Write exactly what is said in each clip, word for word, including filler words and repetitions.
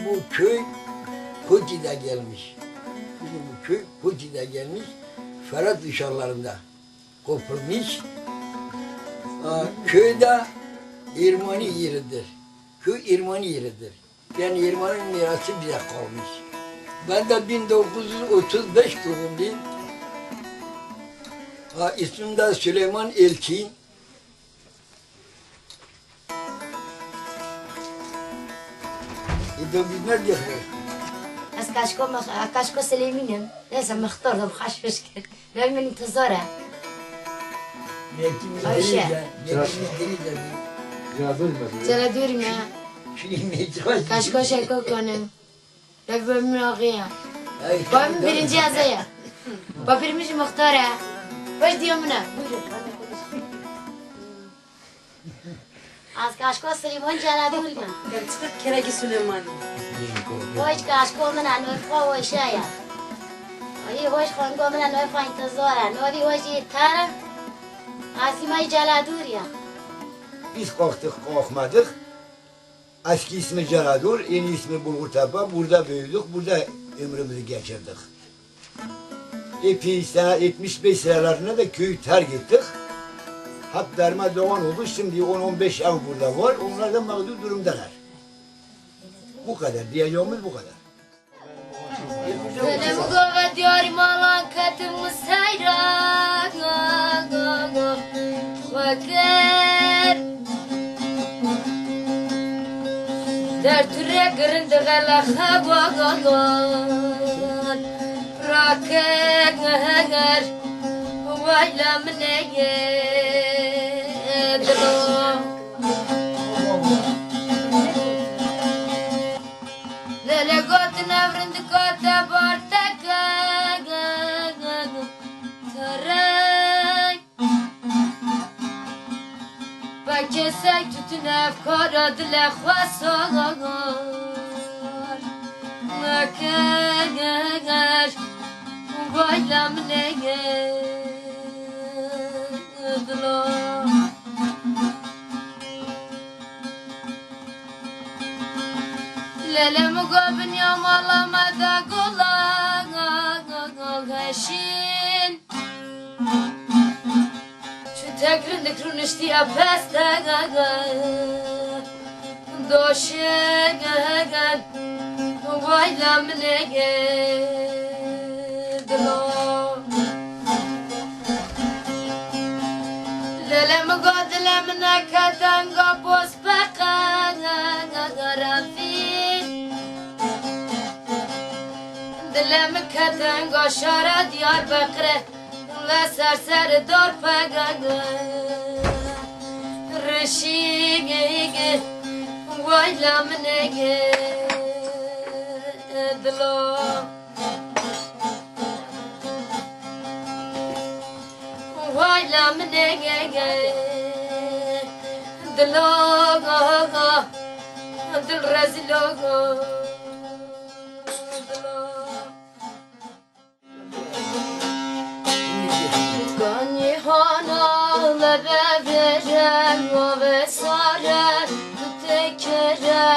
Bu köy Kutî'de gelmiş. Şimdi bu köy Kutî'de gelmiş. Ferhat uşaklarında kopulmuş. Aa, köyde Ermeni yeridir. Köy Ermeni yeridir. Yani Ermeni mirası bize kalmış. Ben de bin dokuz yüz otuz beş doğumluyum. Ha, ismim de Süleyman Elçin. E, de bilmez diye. Ez Kaşko Mix-, Kaşko Silêmîn im. Neyse, mixtor dim, xweş fişkir. Navê min Tizor e. Ayşe. Caladûrî me. Kaşko Şeko Konim. Navê min Axiye. Ba min birinci ez ê ye. Ba pîr min jî mixtar e. Baş diya min e. Buyurun. Az Kaşko Silêman Caladûrî me. Em çiqas kerekî Silêmanî. Hoş Kaşko min e, navê xwe Hoşe ye. Ayî hoş xango min e, navê xwe Întizor e. Navî hoş jî Tar e. Asîmayî Caladûrî ye. Biz kalktık, kalkmadık. Eski ismi Celadur, yeni ismi Bulgurtepe. Burada büyüdük, burada ömrümüzü geçirdik. Epey sene, yetmiş beş senelerinde de köyü terk ettik. Hep darmadağın oldu. Şimdi on on beş ev burada var. Onlar da mağdur durumdalar. Bu kadar. Diyeceğimiz bu kadar. Dilê min got ve diyarî malan ketim min seyra, xwe kir. Dertûre girin digele xewa, rakeger, wayla min ê dilo. Lele gotin ev rindika te bar teke, terey. Pekesek tutin ev kara dile xwe sar. Nekeger, bayla min ê dilo. Lele min got binya mala me de gula heşîn. Çu tek rindik rûniştî e peste doşin, wayla min ê dilo. Lele min got dile min neke tenga boz. Dilê min ketenga şara Diyarbekirê, li ser serê dor pegege. Rişîgê wayla min ê dilo. Wayla min ê dilo, dil rezîlo, dilo. Ganî hana lebe vêre, wave sare, tu tê kere.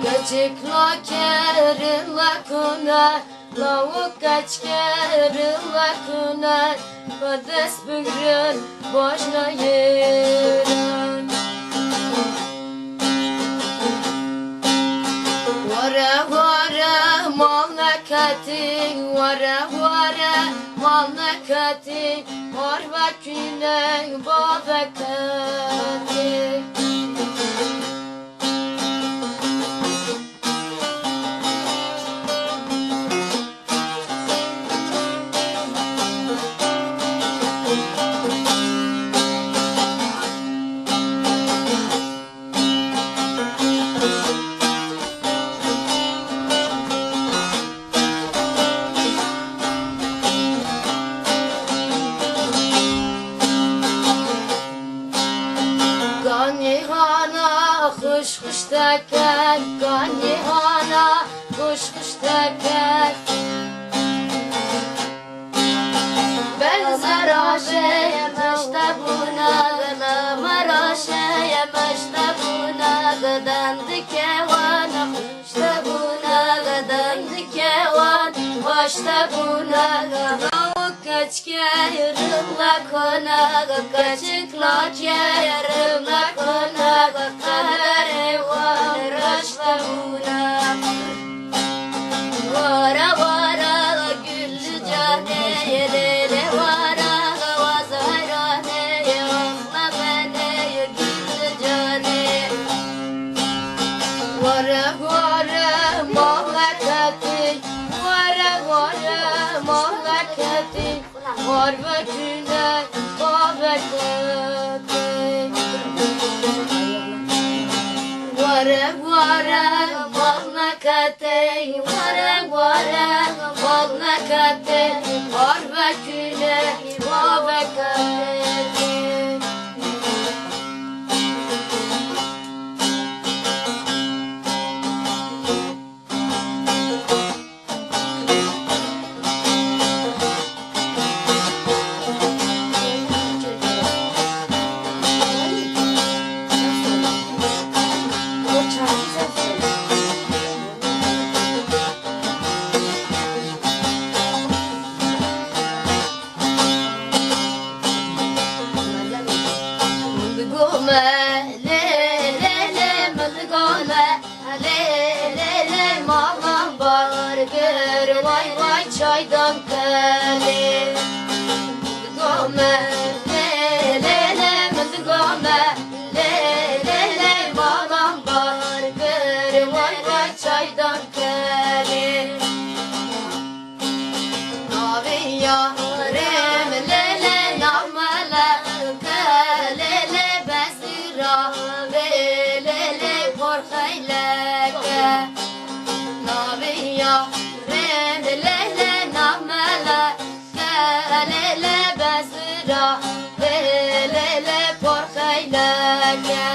Keçik la kerin la kune, lawik keçkerin la kune, bi dest bigrin baş nayêrin. Were were mal neketî, were were mal neketî, war vekîne baveketî. Ganî hana xweş xweş teke, ganî hana xweş xweş teke. Bel zeraşê meşte bûne, bel meraşê meşte bûne. Raşte bûne, keçikê rimle kone, keçik lakê rimle kone, qederê wan raşte bûne. Wara wara gül canê, lê lê wara wa zehranê, axme benê gül canê. Ware ware mamleketê, ware ware mamleketê, xwar vekine baveketê. Ware ware mamleketê, ware ware mamleketê, xwar vekine baveketê. Min digome, lê, lê, lê, min digome, lê, lê, lê, malan bar kir, way, way, çaydan kelê. Min digome, lê, lê, lê, min digome, lê, lê, lê, malan bar kir, way, way, çaydan kelê. Navê yarê min lê lê namele ke lê lê bezira vê lê lê porxeyleke. Navê yarê min lê lê namele ke lê lê bezira vê lê lê porxeyleke.